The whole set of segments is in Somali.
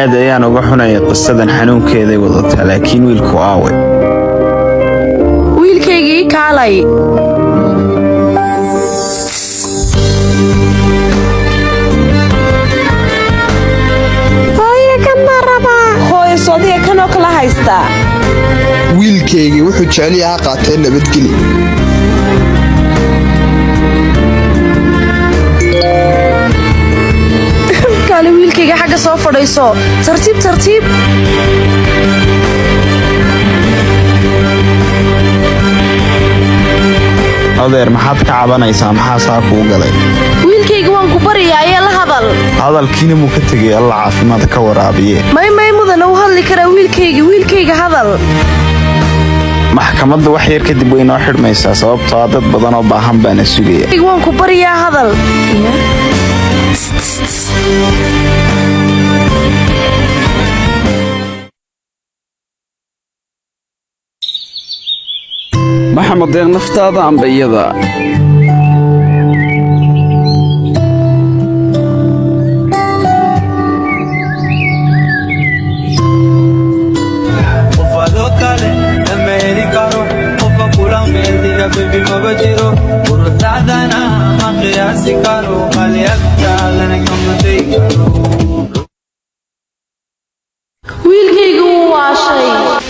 Aad ayaan uga xunaya qisadan, xanuunkeeday wadataa, laakiin wiilku aawe? Wiilkaygii, kaalay. Hooyo, kan baan rabaa. Hooyo, soodiga kanoo kala haystaa. Wiilkaygii wuxuu jeceliya ha qaatee, nabadgeli. Kaale wiilkayga, xagga soo fadhiiso. Tartiib, tartiib. Adeer, maxaad ka cabanaysaa? Maxaa saa kuu galay? Wiilkayga, waan ku baryayaa ee la hadal. Hadalkiina muu ka tegay? Alla caafimaad ka waraabiye. May, may, mudana, u hadli karaa wiilkayga. Wiilkayga, hadal. Maxkamadda wax yar kadib way noo xidhmaysaa, sababtoo ah dad badan oo baahan baana sugaya. Wiilkayga, waan ku baryaa, hadal. Maxamed Deeq, naftaada amba iyada? Qof adoo kale lama heli karo, qofa kula meeldiga baby maba jiro. Quruxdaadana ma qiyaasi karo, qali agtaadana kama tegi karo. Wiilkayga wuu waashay.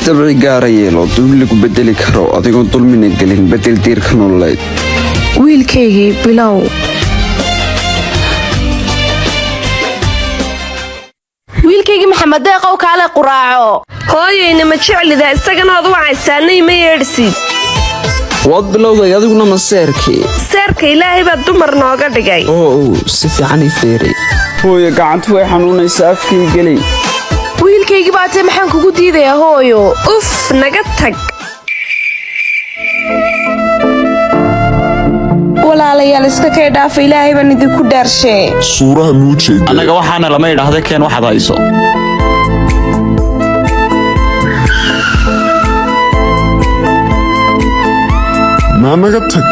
Dabci gaara yeelo, dulmi lagu bedeli karo adigoon dulmina gelin. Bedel diirka nololeed. Wiilkaygii, bilow. Wiilkaygii Maxamed Deeqow, kaale quraaco. Hooyayna ma jeclida, isagana ood wacaysaanay, ma yeedhsid. Waad bilowday adiguna maseerkii. Seerka Ilaahay baa dumar nooga dhigay. Oo ow, si fiican ii feeray. Hooyo, gacantu way xanuunaysaa, afkii gelay. Wiilkaygii baatee, maxaan kugu diidayaa, hooyo? Uf, naga tag. Walaalayaal, iska kay dhaafa, Ilaahay baan idinku dhaarshee. Suuraha muu jeeda? Annaga waxaana lama idhaahda, keen waxaad hayso. Naa naga tag.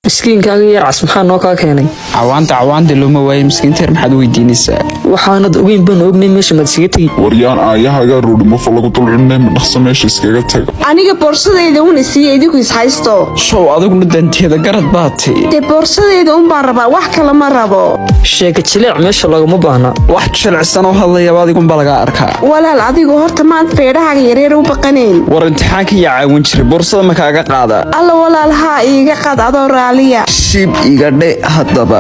Miskiinkaaga yar cas, maxaa noo kaa keenay? Cawaanta cawaanta looma waayo. Miskiinteer, maxaad weydiinaysaa? Waxaanad ogeyn baan ognay, meesha maad isaga tegi. Waryaan aayahaga roodhimofo lagu dul cunay, ma dhaqsa meesha iskaga taga. Aniga boorsadayda una siiya, idinku ishaysto. Show, adiguna danteeda garad baa ti. Dee boorsadayda unbaan rabaa, wax kale ma rabo. Sheeka jileec meesha loogama baahna. Wax jilicsan oo hadlayaba adigunbaa lagaa arkaa. Walaal, adigu horta maad feedhahaaga yareer u baqanayn. War, imtixaanka yaa caawin jiray, boorsada ma kaaga qaadaa? Alla walaal, haa, iiga qaad adoo raaliya. Shiib iga dhe haddaba.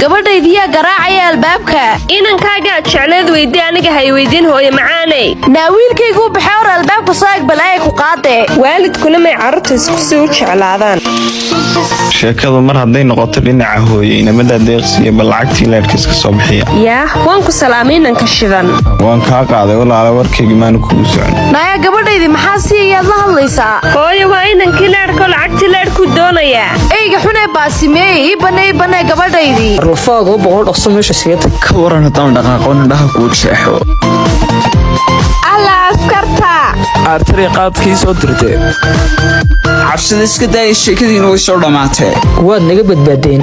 Gabadhaydiyaa garaacaya albaabka. Inankaagaa jecleed weydii, aniga hay weydiin, hooye macaaney. Naa wiilkaygu u baxay, hor albaabka soo eg, balaaya ku qaade. Waalidkuna may carruurta isku sii u jeclaadaan. Sheekadu mar hadday noqoto dhinaca hooye, inamada deeqsiya, bal lacagtii leerhka iska soo bixiya. Yaah, waan ku salaamay, inanka shidan. Waan kaa qaaday walaala, warkaygi maanu kugu socon. Naaya gabadhaydi, maxaa siiyayaad la hadlaysaa? Hooye, waa inankii leedhko, lacagtii leedhkuu doonayaa. Eyga xunee baasimeeye, ii banne, ii banne gabadhaydii. Arlafaagoo boqol, dhaqso meesha isaga tag. Ka waran haddaan dhaqaaqo, indhaha kuu jeexo? Alla, askarta! Aartari qaadkii soo dirtee, cabsida iska daaya, sheekadiina way soo dhammaatee. Waad naga badbaadeen.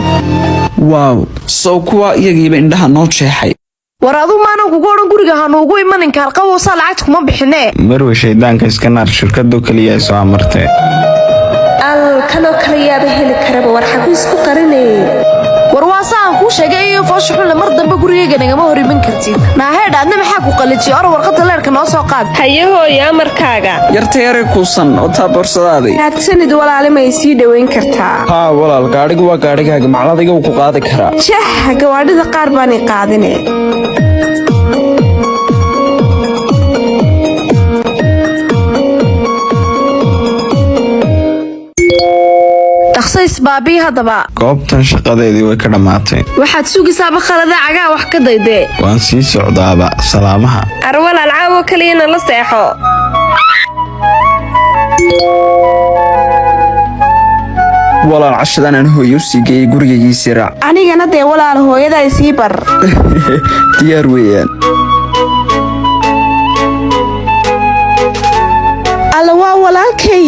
Waaw, sow kuwa iyagiiba indhaha noo jeexay. War aduu maanan kugu odhan guriga hanuugu imanin kaalqabowsaa? Lacagta kuma bixinee. Marwe, shayddaanka iska naar, shirkadoo keliya ay soo amartee. Al, kanoo kale yaaba heli karaba. War, xaguu isku qarinayay? War waa sa aan kuu sheegay iyo foosha xunle, mar dambe gurigayga nagama hor iman kartid. Naaheedha, adna maxaa ku qallijiyay? Or warqadda leerka noo soo qaad. Haye hooye, amarkaaga. Yarta yare kuusan oo taa boorsadaadii. Mahadsanid walaale, ma i sii dhoweyn kartaa? Haa walaal, gaadhigu waa gaadhigaaga, macladiga wuu ku qaadi karaa. Jah, gawaadhida qaar baan i qaadine. Dhaqso isbaabii haddaba. Goobtan shaqadeedii way ka dhammaatay. Waxaad sugaysaaba khalada, cagaha wax ka daydee. Waan sii socdaaba, salaamaha. Ar walaal, caawo kaliyana la seexo. Walaal, cashadan aan hooyo u sii geeyey, gurigaygiisii raac. Anigana dee walaal, hooyadaa isii bar. Diyaar weeyaan. Alla, waa walaalkay.